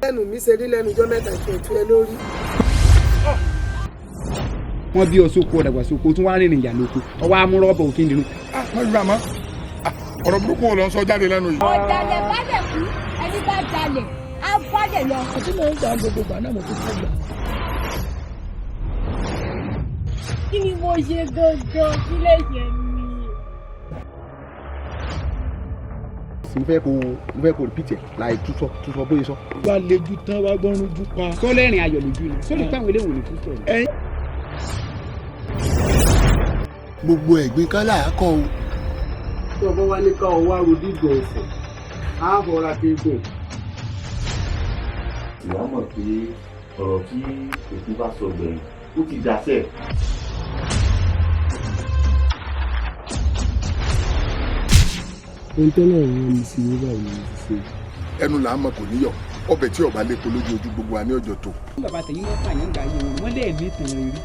Lẹ́nu mi ṣe rí lẹ́nu ijọ́ mẹ́ta ìtú ẹ lórí. Wọ́n bí ọ sóko, ọ̀dàgbà sóko, tún wá rìnrìn ìyà lóko, ọwọ́ amúrọ́bọ̀ òfin dìrún. Má yúra mọ́, ọ̀rọ̀ burúkú ò lọ sọ jáde lẹ́nu yìí. Ọ̀dàlẹ̀ balẹ̀ kú, ẹni bá jalè á balẹ̀ lọ. Àti mò ń gbà gbogbo ìgbà náà, mo tún fẹ́ gbà. Kí ni mo ṣe gangan? Kí lè ṣe mí? Mo fẹ́ kó repeat ẹ̀ láì túsọ túsọ bóyá sọ. Wá lejú tán, wá gbọ́rùn jú pa. Sọlẹ́rìn ayọ̀ lójú ni sórí táwọn eléwò ní fún sọ̀rọ̀. Gbogbo ẹ̀gbin kan là á kọ́ o. Tí ọba wa ní ká ọ wá ro dídùn ọ̀fọ̀ á fọra kéegun. Ìwà mọ̀ pé ọ̀rọ̀ tí òkú bá sọ gbẹ̀yìn, ó ti dàsẹ̀. Ohun tó náà rán mi sí ní báyìí ni mo ti ṣe. Ẹnu là á mọ kò níyọ̀, ọbẹ̀ tí ọba lépo lójú ojú gbogbo wa ní ọjọ́ tó. Bàbá tẹ̀yìn wọ́n pààyàn gbà yé wọn, wọ́n lè ní ìtàn rere.